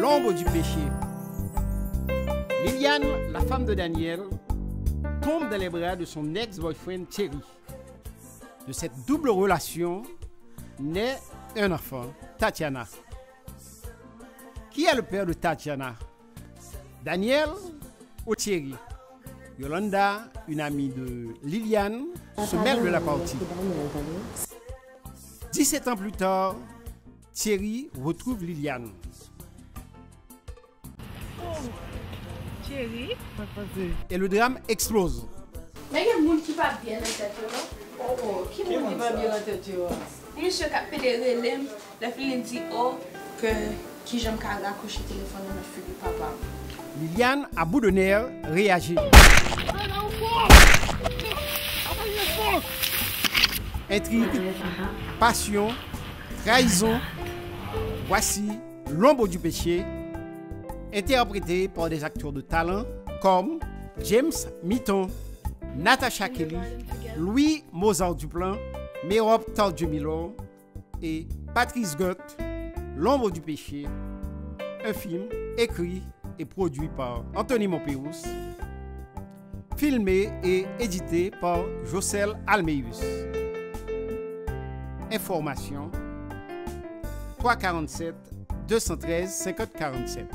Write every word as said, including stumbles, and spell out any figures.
L'ombre du péché. Liliane, la femme de Daniel, tombe dans les bras de son ex-boyfriend Thierry. De cette double relation naît un enfant, Tatiana. Qui est le père de Tatiana ? Daniel ou Thierry ? Yolanda, une amie de Liliane, se mêle de la partie. Dix-sept ans plus tard, Thierry retrouve Liliane. Thierry. Et le drame explose. Men gen moun ki pa byen nan tèt yo non. Oh oh, ki moun ki pa byen nan tèt yo a? Misye k ap pede rele m, lè fini di oh, ke kijan m ka rakwoche telefòn nan nan figi papa m. Liliane à bout de nerfs réagit. Intrigue, passion, trahison. Voici L'ombre du péché, interprété par des acteurs de talent comme James Mitton, Natacha Kelly, Louis Mozart Duplan, Merop Tardieu Milor et Patrice Goethe, L'ombre du péché, un film écrit et produit par Anthony Mompéus, filmé et édité par Jocel Alméus. Information trois quarante-sept deux cent treize cinquante quarante-sept.